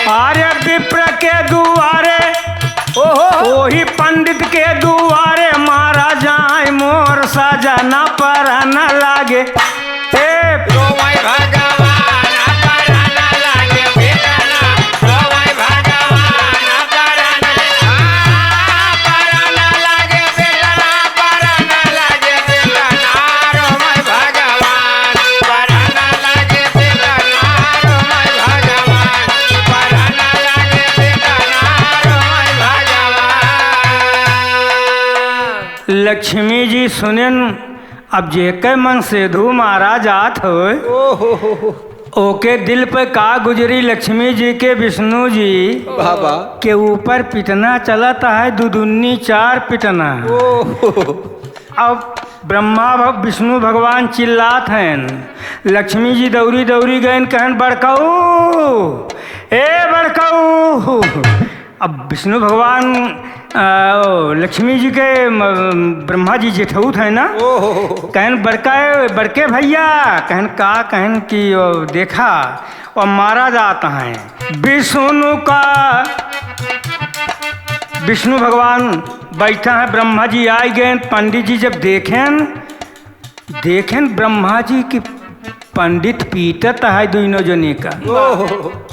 अरे विप्र के दुआरे, ओहो। ओही पंडित के दुआरे मारा जाए मोर सजना परन लागे। ए, रोवै भगवान, परान लागे बेदना। रोवै भगवान, परान, आ, परान लागे बेदना, परान लागे बेदना। रोवै भगवान, परान लागे बेदना। रोवै भगवान, परान लागे बेदना। रोवै भगवान। लक्ष्मी जी सुनेन, अब जेके मन सेधु मारा जात होय, ओहो हो हो। ओके दिल पे का गुजरी लक्ष्मी जी के विष्णु जी वाह, वाह। के ऊपर पिटना चलत है, दू दूनी चार पिटना। ओहो। अब ब्रह्मा भ-, विष्णु भगवान चिल्लात हैं, लक्ष्मी जी दौरी दौरी गयन कहन, "बड़कऊ, ए बड़कऊ।" अब विष्णु भगवान, अ, ओ, लक्ष्मी जी के, म, ब्रह्मा जी जेठउत हैं ना, ओहो। कहन, "बड़का, बड़के भैया," कहन, "का?" कहन कि, "ओ, देखा, वो मारा जात हैं।" विष्णु का विष्णु भगवान बैठा है, ब्रह्मा जी आइ गए। पंडित जी जब देखेन, देखेन ब्रह्मा जी कि पंडित पीटत है दुइनो जने का। ओहो।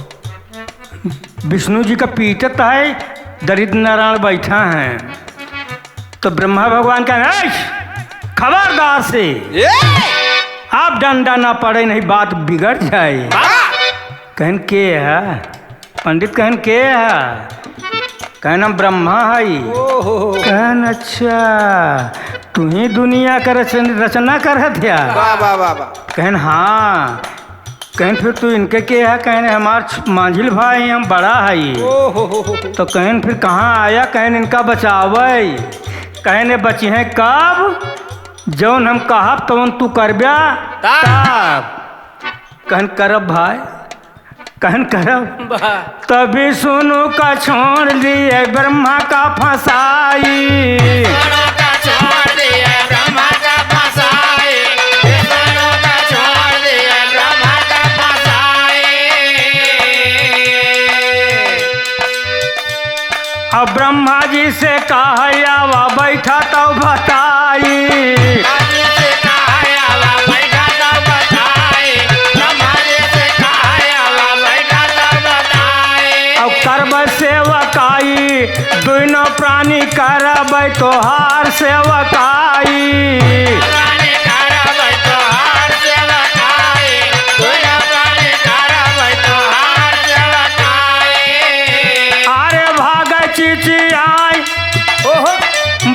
विष्णु जी का पीटत है, दरिद्र नारायण बैठा है। तो ब्रह्मा भगवान कहेन, "ऐश, खबरदार से ए! आप डंडा ना पड़े, नहीं बात बिगड़ जाए।" वाह! कहेन, "के है?" पंडित कहेन, "के है?" कहेन, "हम ब्रह्मा हई।" ओहो। कहेन, "अच्छा, तू ही दुनिया का रचन-, रचना करत है?" वाह, वाह, वाह, वाह। कहेन, "हाँ।" कहेन, "फिर तू इनके के है?" कहेन, "हमार छ-, मांझिल भाई, हम बड़ा हई।" ओहो। तो कहेन, "फिर कहाँ आया?" कहेन, "इनका बचावे।" कहेन, "बचिहैं कब? जौन हम कहब तौन तू करब्या तब। तब।" कहेन, "करब भाई।" कहेन, "करब।" वाह। तभी सुनु का छोड़ दिए ब्रह्मा का फंसाई। विष्णु का छोड़ दिए ब्रह्मा का फंसाई। विष्णु का छोड़ दिए ब्रह्मा का फंसाई। अब ब्रह्मा जी से कहा, "आवा बैठा तौ बताई।" ब्रह्मा जी से कहा, "आवा बैठा तौ बताई।" ब्रह्मा जी से कहा, "आवा बैठा तौ बताई।" अब करब सेवकाई, दुइनो प्राणी करब तोहार सेवकाई। प्राणी करब तोहार सेवकाई, दुइनो प्राणी करब तोहार सेवकाई। अरे भाग चिचियाई, ओहो।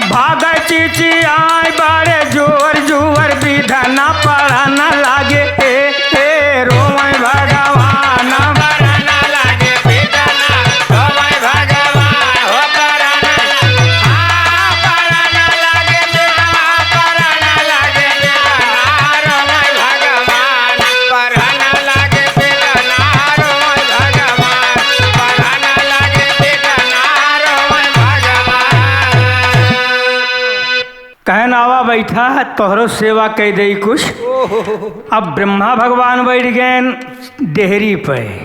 भाग चिचियाई बड़े जोर जोर, विधना पढ़न लागे, ए, ए, रोवै भगवान। पढ़न लागे विधना, रोवै भगवान, हो पढ़न, हाँ, पढ़न लागे विधना, पढ़न लागे विधना, रोवै भगवान। पढ़न लागे बेटा ना रोवै भगवान, पढ़न लागे बेटा ना रोवै भगवान। कहेन, "आवा बैठा, तोहरो सेवा कइ देई कुछ।" ओहो। अब ब्रह्मा भगवान बैठ गएन डेहरी पे,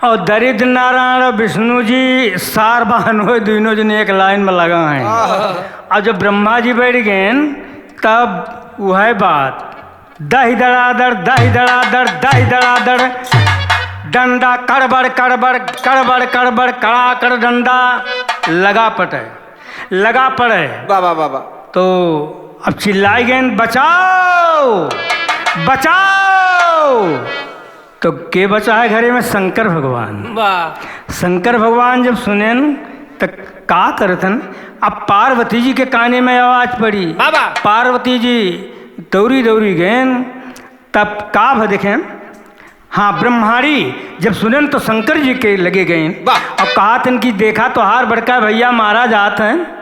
और दरिद्र नारायण और विष्णु जी सार बहन होइ, दुइनो जने एक लाइन में लगा हैं। आहा। और जब ब्रह्मा जी बैठ गएन, तब वह बात दहि दड़ादड़, दहि दड़ादड़, दहि दड़ादड़, डंडा कड़बड़, कड़बड़, कड़बड़, कड़बड़, कड़ाकड़ डंडा लगा पटे, लगा पड़े। वाह, वाह, वाह, वाह। तो अब चिल्लाइ गएन, "बचाओ, बचाओ।" तो के बचा है घरे में? शंकर भगवान। वाह। शंकर भगवान जब सुनेन, त का करतन? अब पार्वती जी के काने में आवाज पड़ी। बाबा। पार्वती जी दौरी दौरी गएन, तब का भ देखें? हाँ, ब्रह्माणी जब सुनेन तो शंकर जी के लगे गएन। वाह। अब कहतन कि देखा तोहार बड़का भैया मारा जात हैं।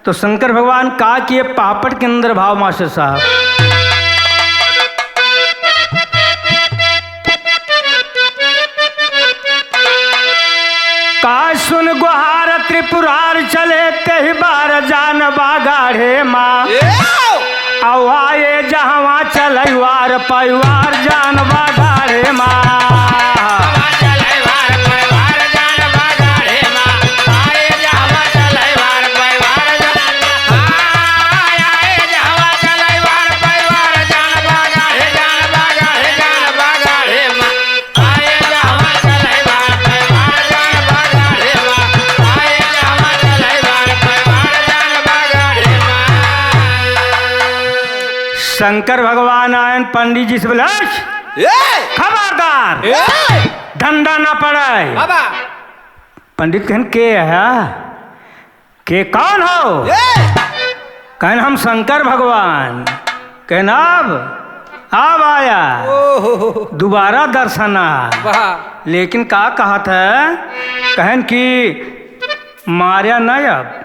तो शंकर भगवान का किए, पापड़ के अंदर भाव मास्टर साहब। का सुन गोहार त्रिपुरार चले, तेहि बार जान बा गाढ़े मा। ए! अउ आए जहवा चलैवार पैवार जान बा गाढ़े मा। शंकर भगवान आयन, पंडित जी से बोले, "हश! ए! खबरदार! ए! डंडा ना पड़े।" बाबा। पंडित कहन, "के है? के कौन हो?" ए! कहन, "हम शंकर भगवान।" कहन, "अब, अब आया। ओहो। दोबारा दर्शन आ।" वाह। लेकिन का कहत है? कहन कि मार्या न अब।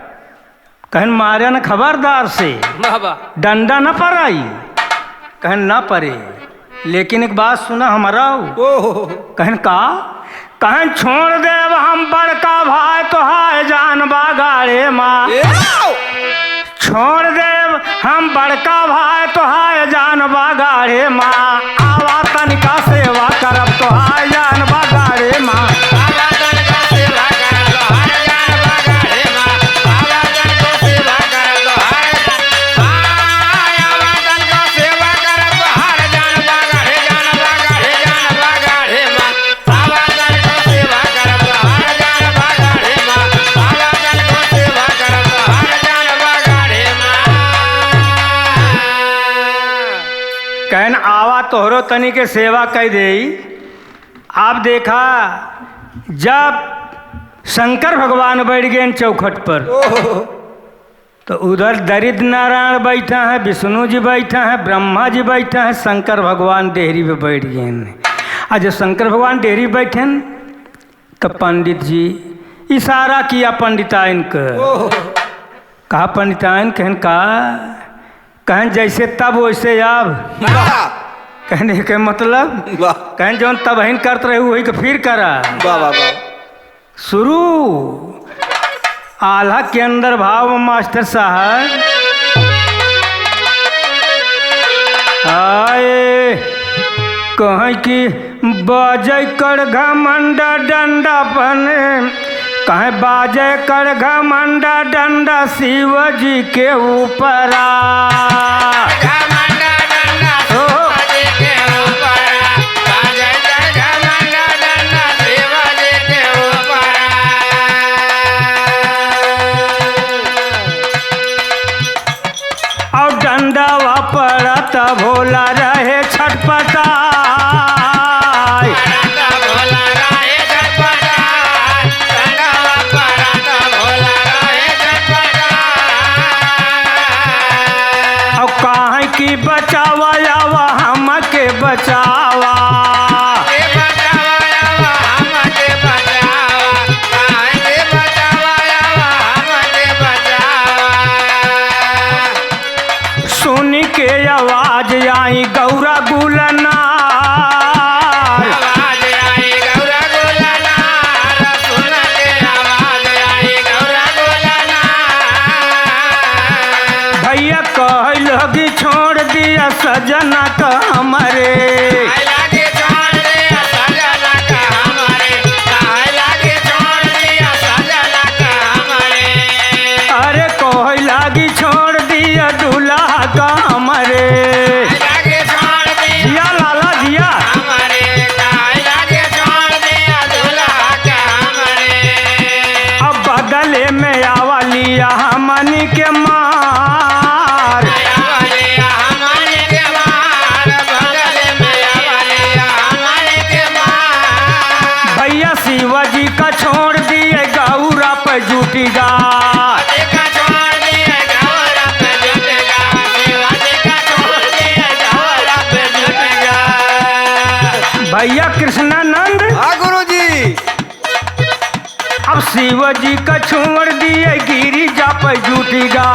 कहन, "मार्या न खबरदार से। वाह, वाह। डंडा न पराई।" कहन, "न परे, लेकिन एक बात सुना हमरा।" ओहो। कहन, "का?" कहन, "छोड़ देब हम बड़का भाई तोहार जान बा गाढ़े मा। ए! छोड़ देब हम बड़का भाई तोहार जान बा गाढ़े मा। आवा तनिका सेवा करब तोहार जान बा गाढ़े मा।" आवा तनिका सेवा करब तोहार जान कहन, "आवा, तोहरो तनी के सेवा कइ देई।" आप देखा, जब शंकर भगवान बैठ गए चौखट पर, ओहो। तो उधर दरिद्र नारायण बैठा है, विष्णु जी बैठा है, ब्रह्मा जी बैठा है, शंकर भगवान डेहरी पे बैठ गए हैं। आ जब शंकर भगवान डेहरी बैठे हैं, तो पंडित जी इशारा किया पंडिताइन के। ओहो। कहा, "पंडिताइन," कहन, "का?" कहन, "जैसे तब वैसे अब।" वाह। कहने के मतलब? वाह। कहन, "जौन तबहिन करत रहे, वही के फिर करा।" वाह, वाह, वाह। शुरू। आल्हा के अंदर भाव मास्टर साहब। आए, कहें कि बाजे कड़घा मंडा डंडा बने, कहें बाजे कड़घा मंडा डंडा शिव जी के ऊपरा। ओ। और डंडवा पड़त भोला रहे छटपटाई। और काहे की बचावा आवा, हमके बचावा। सुन के आवाज आई गौरा गुलनार। भैया कहे लगी छोड़ दिया सजना का हमरे। अरे कहे लागी छोड़ दिया दूल्हा का हमरे। जिया लाला जिया। अब बदले में आवा लिया हमनी के मार। भैया शिवा जी का छोड़ दिए गौरा पे जुटी जा। भैया कृष्णानंद। हाँ गुरुजी। अब शिव जी का छोड़ दिए गिरिजा पे जुटी गा।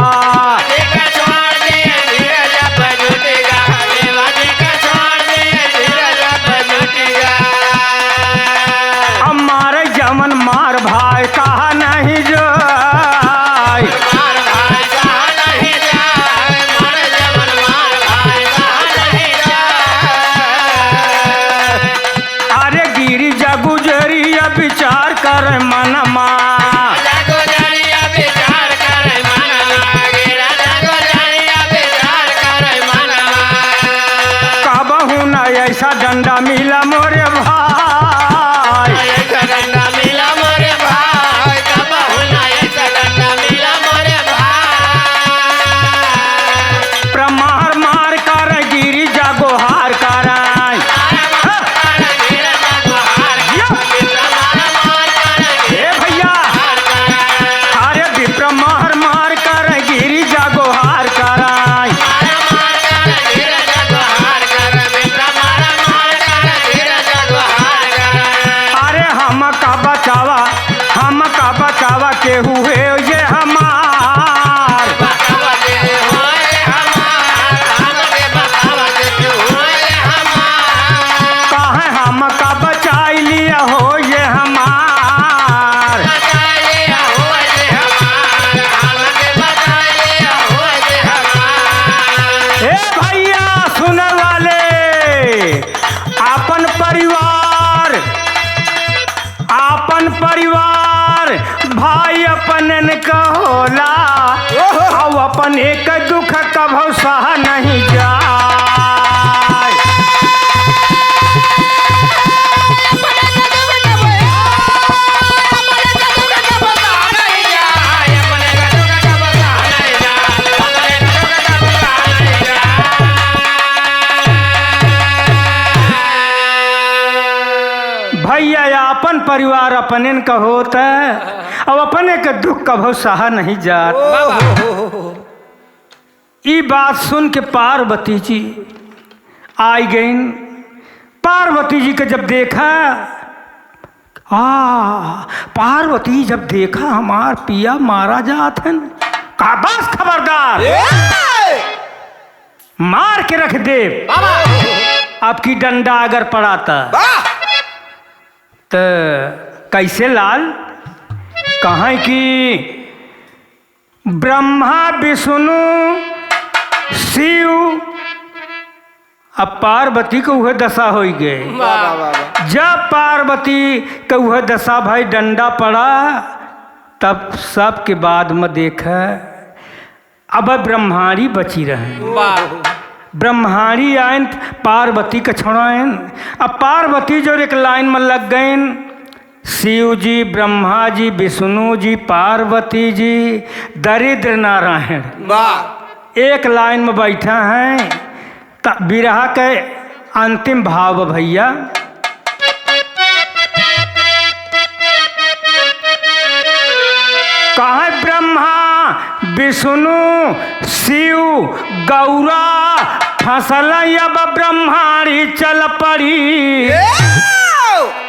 अब मारे जमन मार भाई कहा नहीं जाए। अरे गिरिजा गुजरिया विचार कर मनमा। कबहू न ऐसा डंडा मिला मोरे भाई। प्रमाण मार कर गिरिजा गोहार कराई। ए भैया, अरे विप्र मार मार कर गिरिजा गोहार कराई। भैया, आपन परिवार अपनेन क होत, अब अपने के दुख कभो सहा नहीं जात। ओहो। ई बात सुन के पार्वती जी आई गईन। पार्वती जी के जब देखा, आ, पार्वती जब देखा हमार पिया मारा जात हन, का बस खबरदार, ए! मार के रख देब। बाबा! अब की डंडा अगर पड़ा त। वाह! त कैसे लाल? कहाँ कि ब्रह्मा, विष्णु, शिव, अब पार्वती के उहे दशा होइ गए। वाह, वाह, वाह, वाह। जब पार्वती के उहे दशा भाई डंडा पड़ा, तब सबके बाद में देखे, अब ब्रह्माणी बची रहे। वाह। ब्रह्माणी आयन, पार्वती के छोड़ायन। अब पार्वती जो एक लाइन में लग गईन, शिव जी, ब्रह्मा जी, विष्णु जी, पार्वती जी, दरिद्र नारायण। वाह। एक लाइन में बैठा हैं, त बिरहा के अंतिम भाव भैया। कहे ब्रह्मा, विष्णु, शिव, गौरा, फंसल अब ब्रह्माणी चल पड़ी। ए!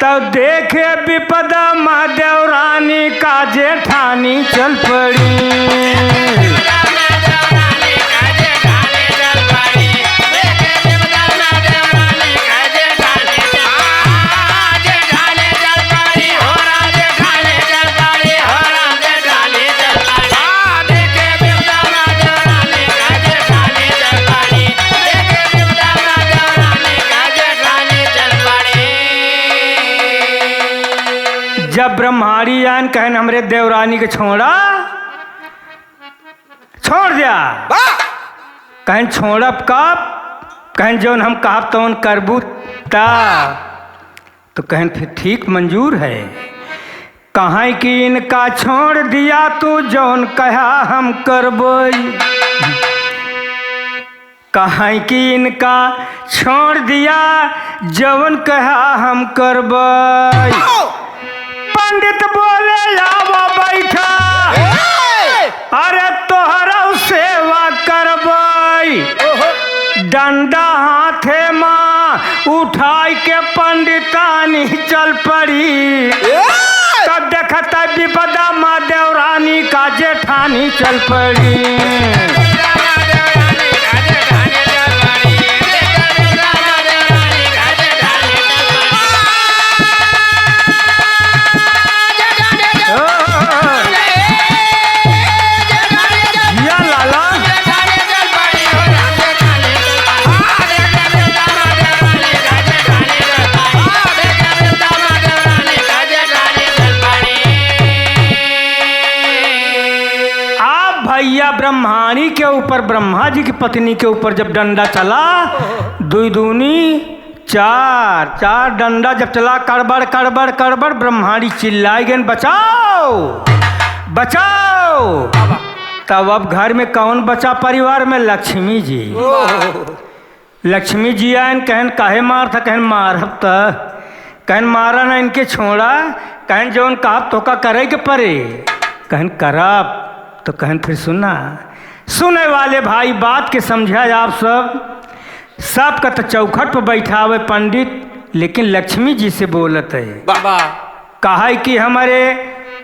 तब देखे विपदा मा देवरानी का जेठानी चल पड़ी। जब ब्रह्माणी आन कहन, "हमरे देवरानी के छोड़ा, छोड़ द्या।" वाह! कहन, "छोड़ब कब?" कहन, "जौन हम कहब तौन करबू ता।" तो कहन, "फिर ठीक, मंजूर है।" कहें कि इनका छोड़ दिया तू, जौन कहा हम करबई। कहें कि इनका छोड़ दिया, जौन कहा हम करबई। पंडित बोले, "आवा बैठा, ए! अरे तोहरा सेवा करबई।" ओहो। डंडा हाथे मा उठाई के पंडितानी चल पड़ी। ए! तब देखत विपदा मा देवरानी का जेठानी चल पड़ी। या लाला। आप भैया ब्रह्माणी के ऊपर, ब्रह्मा जी की पत्नी के ऊपर जब डंडा चला, दुई दूनी चार, चार डंडा जब चला, कड़बड़, कड़बड़, कड़बड़, ब्रह्माणी चिल्लाई गए, "बचाओ, बचाओ।" तब अब घर में कौन बचा परिवार में? लक्ष्मी जी। लक्ष्मी जी आयन, कहन, "काहे मारत ह?" कहन, "मारब त।" कहन, "मारा ना, इनके छोड़ा।" कहन, "जौन कहब तोका करे के परे।" कहन, "करब।" तो कहन, "फिर सुना।" सुने वाले भाई, बात के समझा आप सब। सबका त चौखट पर बैठावे पंडित, लेकिन लक्ष्मी जी से बोलत है। वाह। काहे कि हमरे,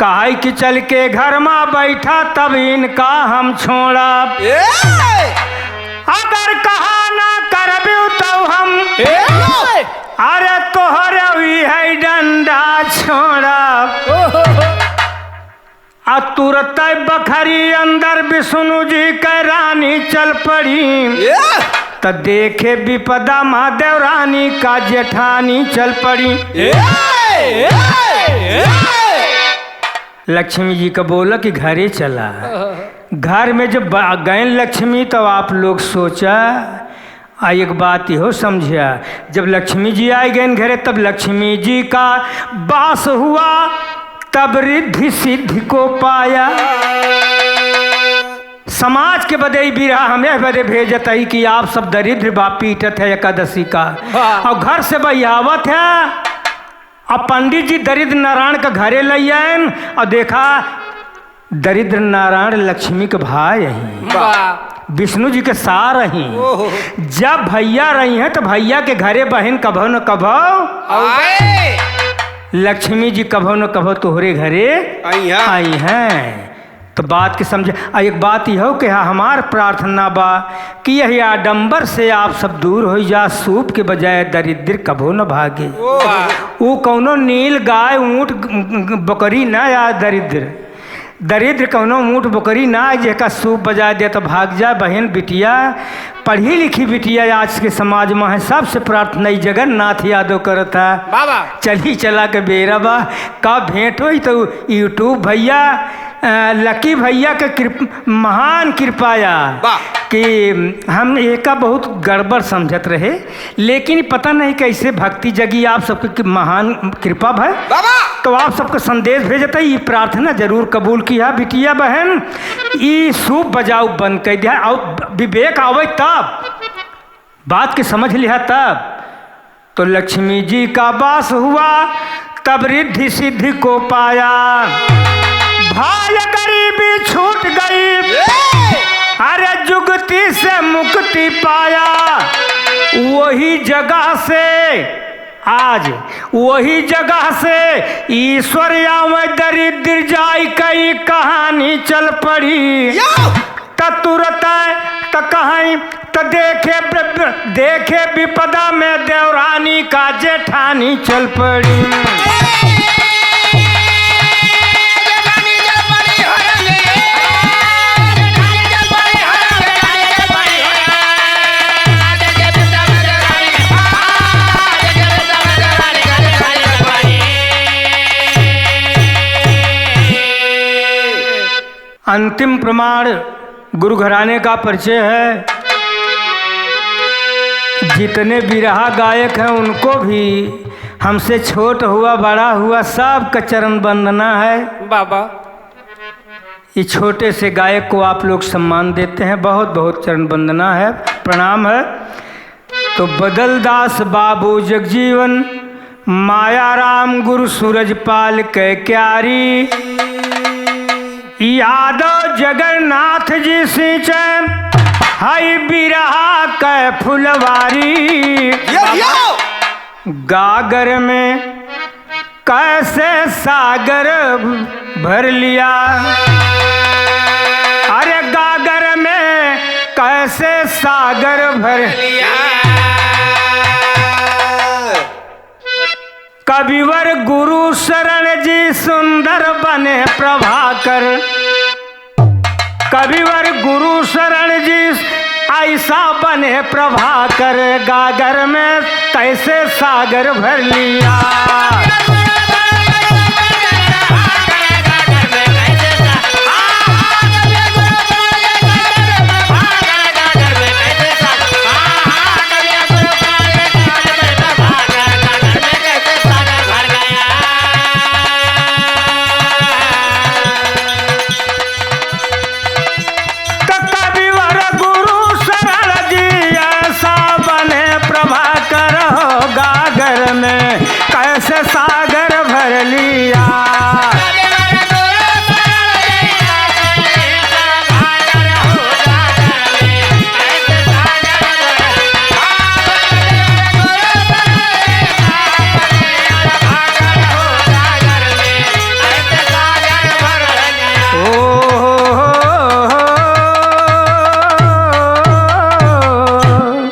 काहे कि चल के घर मा बैठा, तब इनका हम छोड़ब। ए! अगर कहा ना करबू तो हम, ए! अरे तोहरे उही है डंडा छोड़ब। ओहो। आ तुरतै बखरी अंदर विष्णु जी कै रानी चल पड़ी। ए! त देखे विपदा महादेव रानी का जेठानी चल पड़ी। ए! ए! ए! लक्ष्मी जी का बोला कि घरे चला। घर में जब बा-, गए लक्ष्मी, तब आप लोग सोचा, आ एक बात इहो समझिया, जब लक्ष्मी जी आए गए घरे, तब लक्ष्मी जी का वास हुआ, तब रिद्धि सिद्धि को पाया। समाज के बदे ई बिरहा हम एह बदे भेजत हई कि आप सब दरिद्र बा पीटत है एकादशी का, वाह। और घर से बहियावत है, अब पंडित जी दरिद्र नारायण के घरे लइ आएन और देखा, दरिद्र नारायण लक्ष्मी के भाई अहीं, वाह। विष्णु जी के सार अहीं। ओहो। जब भइया रहिहैं तो भइया के घरे बहिन कभो न कभो आए। लक्ष्मी जी कभो न कभो तोहरे घरे अइहैं। अइहैं। तो बात के समझे। आ एक बात इहो के हा, हमार प्रार्थना बा कि यही आडंबर से आप सब दूर होइ जा, सूप के बजाय दरिद्र कभो न भागे। वाह। ऊ कौनो नील गाय, ऊँट, ग-, ग-, बकरी ना या दरिद्र। दरिद्र कौनो ऊँट बकरी ना आए, जेका सूप बजाय दे तो भाग जाए। बहिन बिटिया, पढ़ी लिखी बिटिया आज के समाज में है, सबसे प्रार्थना ई जगन्नाथ यादव करत है। बाबा। चली चला के बेरा बा, का भेंट होई तो YouTube भइया, अ, लकी भइया के कृप-, महान कृपा या वाह। कि हम एका बहुत गड़बड़ समझत रहे, लेकिन पता नहीं कैसे भक्ति जगी आप सबके, कि महान कृपा भय। बाबा! तो आप सबके संदेश भेजत है, ई प्रार्थना जरूर कबूल किहा बिटिया बहन, ई सूप बजाऊ बंद कर दिया, और विवेक आवे तब, बात के समझ लिहा तब। तो लक्ष्मी जी का वास हुआ, तब रिद्धि सिद्धि को पाया। भाय गरीबी छूट गई, अरे जुगति से मुक्ति पाया। वही जगह से आज, वही जगह से ईश्वर आवे दरिद्र जाई, कई कहानी चल पड़ी। त तुरत त कहई, त देखे ब-, ब-, देखे विपदा में देवरानी का जेठानी चल पड़ी। अंतिम प्रमाण गुरु घराने का परिचय है। जितने बिरहा गायक हैं, उनको भी, हमसे छोट हुआ, बड़ा हुआ, सबका चरण वंदना है। बाबा। इस छोटे से गायक को आप लोग सम्मान देते हैं, बहुत बहुत चरण वंदना है, प्रणाम है। तो बदलदास बाबू जगजीवन, मायाराम गुरु सूरजपाल कै क्यारी, यादव जगन्नाथ जी सींचे हई बिरहा कै फुलवारी। यो, यो। गागर में कैसे सागर भर लिया, अरे गागर में कैसे सागर भर लिया। कविवर गुरु शरण जी सुंदर बने प्रभाकर। कविवर गुरु शरण जी ऐसा बने प्रभाकर, गागर में कैसे सागर भर लिया।